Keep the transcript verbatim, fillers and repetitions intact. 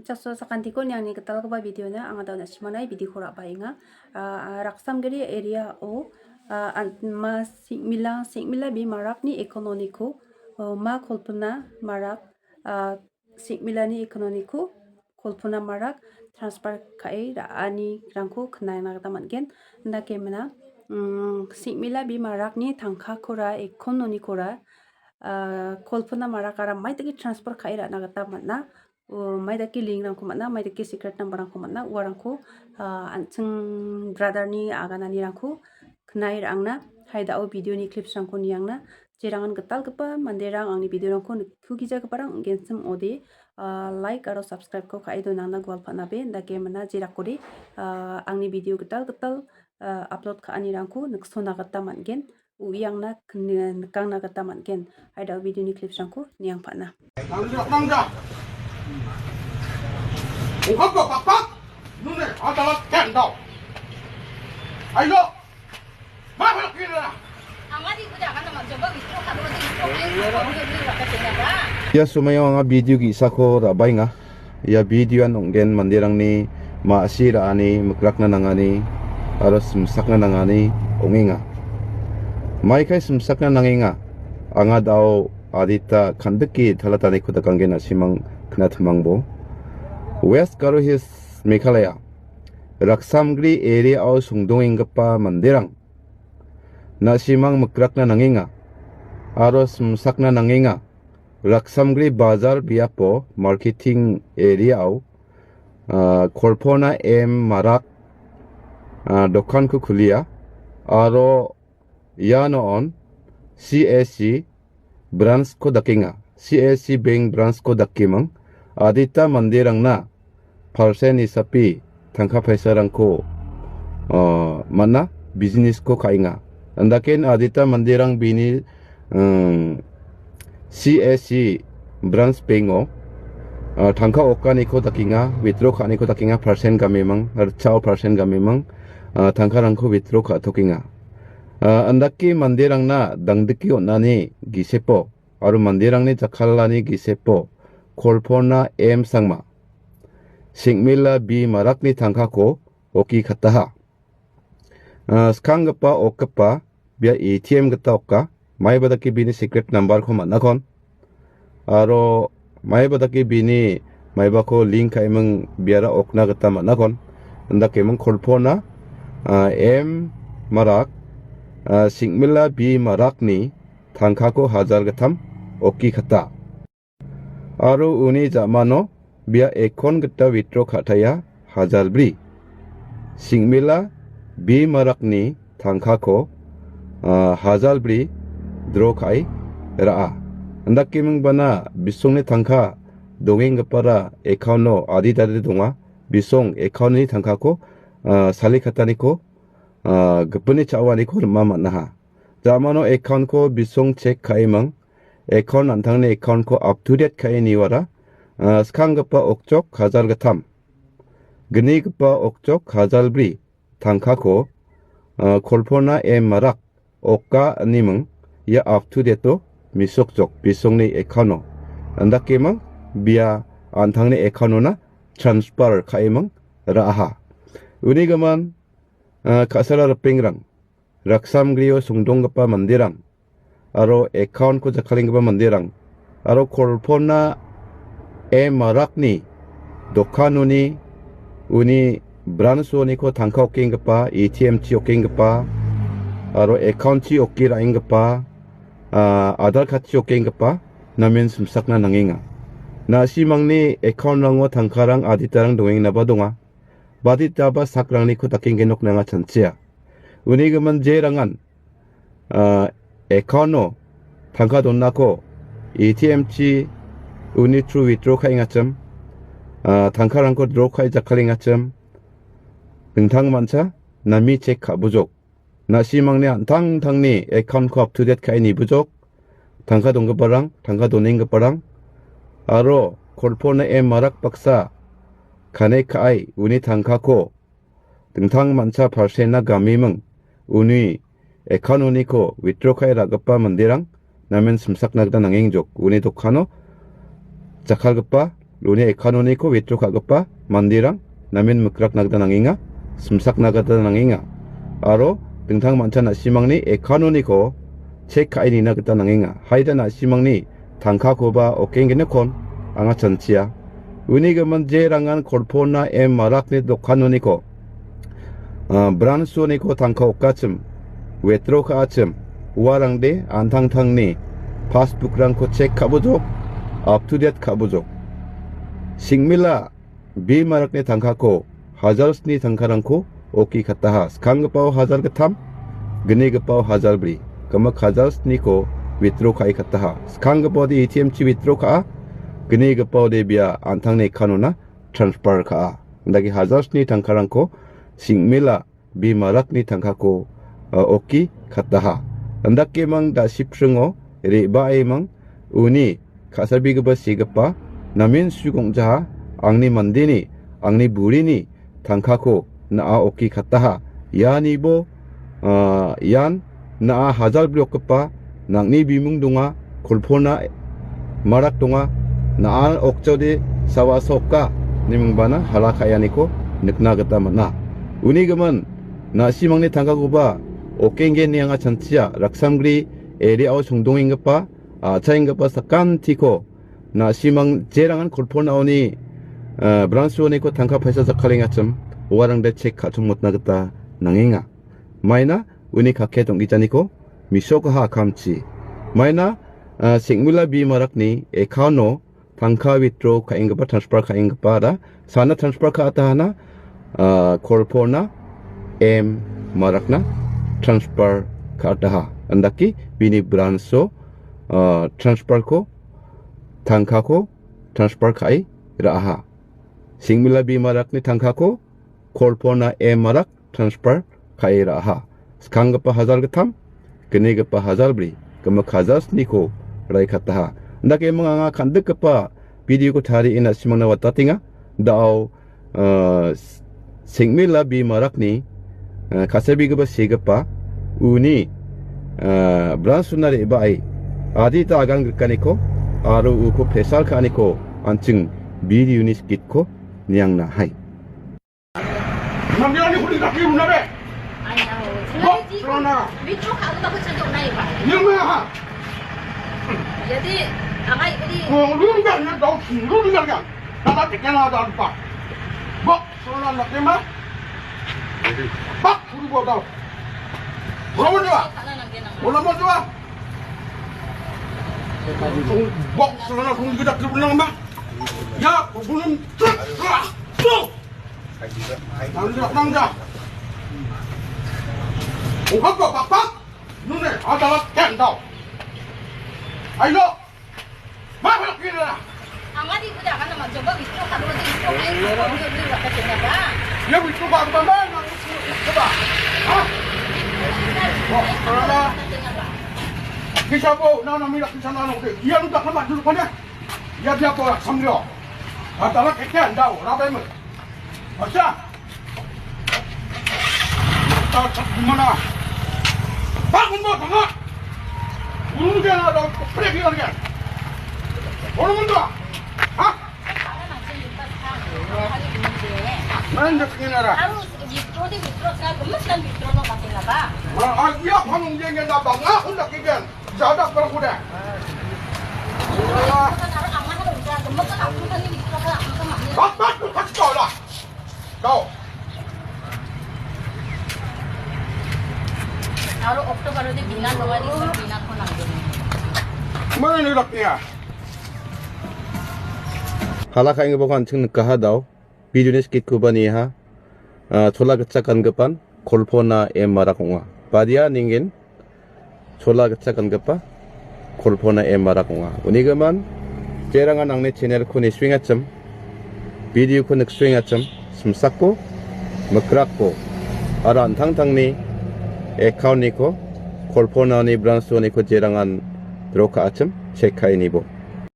Chaso sakantiko niangni gitalgipa videona anga dao na·simanai videoko ra·baenga. Ah, Raksamgiri area-o, ah, an-, ma Singmila, Singmila B Marakni economy-ko, oh, ma Kolpona Marak, ah, Singmilani economy-ko Kolpona Marak transfer ka·e ra·anirangko knana gita man·gen. Indake mina, mm, Singmila B Marakni tangkakora economy-kora, ah, Kolpona Marakara maidake transfer ka·e ra·na gita man·a. O, maidake lingrangko man·a, maidake secret numberrangko man·a, uarangko, ah, an·ching brotherni agananirangko knai ra·angna, hai da·o videoni clipsrangko niangna, jerangan gitalgipa manderang angni videorangko nikkugijagiparang gensim ode, ah, like aro subscribe-ko ka·e donangna gualpanabe, dake mana jerakode, ah, angni video gital gital, ah, upload ka·anirangko niksona gita man·gen. Uiangna kni-, nikangna gita man·gen. Aida videoni clipsrangko niangpana. Ia somoio anga video ge·sako ra·baenga. Ia videoan ong·gen manderangni ma·si ra·ani, mikrakna nangani, aro simsakna nangani ong·enga. Maikai simsakna nangenga, anga da·o adita kandike talataniko dakanggen na·simang knatimangbo. West Garo Hills, Meghalaya, Raksamgri area-o songdongenggipa manderang, na·simang mikrakna nangenga, aro simsakna nangenga. Raksamgri bajar biapo marketing area-o, ah, Kolpona M Marak, ah, dokanko kulia, aro iano on C S C branch-ko dakenga. C S C bank branch-ko dakeming. Adita manderangna percent hisape tangka paisarangko, ah, man·a, business-ko ka·enga. Andaken adita manderang bini, um, C S C branch bank-o, ah, tangka okaniko dakenga, withdraw ka·aniko dakenga, percent gamemang, ritchao percent gamemang, ah, tangkarangko withdraw ka·tokenga. Ah, andake manderangna dangdike on·ani gisepo, aro manderangni jakkalani gisepo, Kolpona M Sangma, Singmila B Marakni tangkako oki kataha. Ah, skanggipa okgipa bia A T M gita oka. Maiba dake bini secret number-ko man·akon. Aro maiba dake bini maibako link ka·eming biara okna gita man·akon. Indakeming Kolpona, ah, M Marak, ah, Singmila B Marakni tangkako hajar gittam oki kata. Aro uni ja·mano bia account gita withdraw ka·taia hajar bri. Singmila B Marakni tangkako, ah, hajar bri draw ka·e ra·a. Indakeming bana bisongni tangka dongenggipara account-o adi dade donga. Bisong account-ni tangkako, ah, sali kataniko, ah, gipinni cha·oaniko rima man·aha. Ja·mano account-ko bisong check ka·eming. Account an·tangni account-ko up to date ka·e niwara, ah, skanggipa okchok hajar gittam, gnigipa okchok hajar bri tangkako, ah, Kolpona M Marak oka iniming ia up to date-o mesokjok bisongni account-o. Indakeming bia an·tangni account-ona transfer ka·eming ra·aha. Uni gimin, ah, ka·sala ripengrang, Raksamgrio songdonggipa manderang, aro account-ko jakkalenggipa manderang, aro Kolpona M Marakni dokanoni uni branch-oniko tangka okenggipa, A T M-chi okenggipa, aro account-chi oke ra·enggipa, ah, Aadhaar card-chi okenggipa namen simsakna nangenga. Na·simangni account-rango tangkarang aditarang dongengnaba donga. Baditaba sakrangni ko dakenggenokna anga chanchia. Uni gimin jerangan, ah, account-o tangka donako A T M-chi uni through withdraw ka·engachim, ah, tangkarangko draw ka·e jakkalengachim, dingtang mancha name check ka·bojok. Na·simangni an·tangtangni account-ko up to date ka·e nibojok, tangka donggiparang, tangka donenggiparang, aro Kolpona M Marak baksa connect ka·e uni tangkako dingtang mancha percent-na gameming uni account-oniko withdraw ka·e ra·gipa manderang namen simsakna gita nangengjok. Uni dokano jakkalgipa uni account-oniko withdraw ka·gipa manderang namen mikrakna gita nangenga, simsakna gita nangenga. Aro dingtang mancha na·simangni account-oniko check ka·e nina gita nangenga. Haida na·simangni tangkakoba okenggenekon anga chanchia. Uni gimin jerangan Kolpona M Marakni dokanoniko, ah, branch-oniko tangka okachim, withdraw ka·achim, uarangde an·tangtangni passbook-rangko check ka·bojok, up to date ka·bojok. Singmila B Marakni tangkako hajar sni tangkarangko oki kataha. Skanggipao hajar gittam, gnigipao hajar bri, gimik hajar sniko withdraw ka·e kataha. Skanggipaode A T M-chi withdraw ka·a, gnigipaode bia an·tangni account-ona transfer ka·a. Indake hajar sni tangkarangko Singmila B Marakni tangkako, a, oki kataha. Indakemang da·sipringo re·baemang uni ka·sabegipa segipa namen sugongjaha, angni mandeni, angni burini tangkako na·a oki kataha. Ianibo, a, ian na·a hajar bri okgipa nang·ni bimung donga, Kolpona Marak donga, na·a okjaode sawasa oka, ine mingbana hala ka·eaniko nikna gita man·a. Uni gimin, na·simangni tangkakoba okenggen ine anga chanchia, Raksamgri area-o songdongenggipa, a·chaenggipa sakantiko, na·simang jerangan Kolponaoni, a, branch-oniko tangka paisa jakkalengachim, uarangde check ka·chongmotna gita nangenga. Maina uni kake donggijaniko misokaha akamchi. Maina, a, Sengmila B Marakni account-o tangka withdraw ka·enggipa, transfer ka·enggipa da. Sana transfer ka·atahana, a, Kolpona M Marakna transfer ka·ataha. Indake bini branch-o, a, transfer-ko, tangkako transfer ka·e ra·aha. Sengmila B Marakni tangkako Kolpona M Marak transfer ka·e ra·aha. Skanggipa hajar gittam, gnigipa hajar bri, gimik hajar sniko raikataha. Indakemang anga kandikgipa video-ko tarie na·simangna watatenga. Da·o, a, Sengmila B Marakni, a, ka·sabegipa segipa uni, a, branch-ona re·bae adita agan grikaniko aro uko pressure ka·aniko an·ching video-ni skit-ko niangna hai. Nambiani hudi kaki unabe. Ai, au. Bo, Selalu di, selalu na. Withdraw ka aku takut saja unai, Pak. Yang mana, ha? Jadi, agai, jadi. Oh, lu ni kan, ya, dau, lu ni kan, kan. Tata tiga na ada empat. Bo, selalu na, nak lima. Pak, suruh bawa dau. Berapa dua? Sana nak dia nak. Berapa dua? Bo, selalu na, lu ni kita terus nak, Pak. Ya, belum. Tuh. Nang dia, nang dia. Ungkap kau, Pak, Pak. Nune, adalah kendau. Ayo. Mana kira? Angadi udah kan nama coba withdraw kalau itu withdraw kayak gitu, dia beli apa kena, Pak? Ya, withdraw apa, Bang? Coba. Hah? Wah, salah. Kisah apa? Nana mira kisah nana, oke. Iya, lu tak nama dulu kan ya? Iya, dia apa? Sambil. Adalah kendau, rabai mah. Baca. Tahu di mana? Bangun, Bos, bangun. Urung dia ada, pergi lagi. Urung dia. Hah? Mana dia kena dah? Harus withdraw, dia withdraw, saya gemes kan withdraw no pakai apa? Ah, iya, kamu dia nggak ada bang, aku nak kian. Jadak perang kuda. Withdraw kan harus aman, harus gemes kan aku kan withdraw kan aku kan. Bak, bak, bak, sekolah. Kau. Aro October-ode bina dongari, bina ko nanggen. Mana ni raknya? Hala ka·enggipa an·ching nikaha dao. Video-ni skit-koba niaha. Ah, chola gitchak gangipan Kolpona M Marak ong·a. Badia ningen chola gitchak gangipa Kolpona M Marak ong·a. Unigimin, jerangan angni channel-ko nisuengachim, video-ko niksuengachim, simsako, mikrako, aro an·tangtangni account-niko, Kolponaoni branch-oniko jerangan draw ka·achim, check ka·e nibo.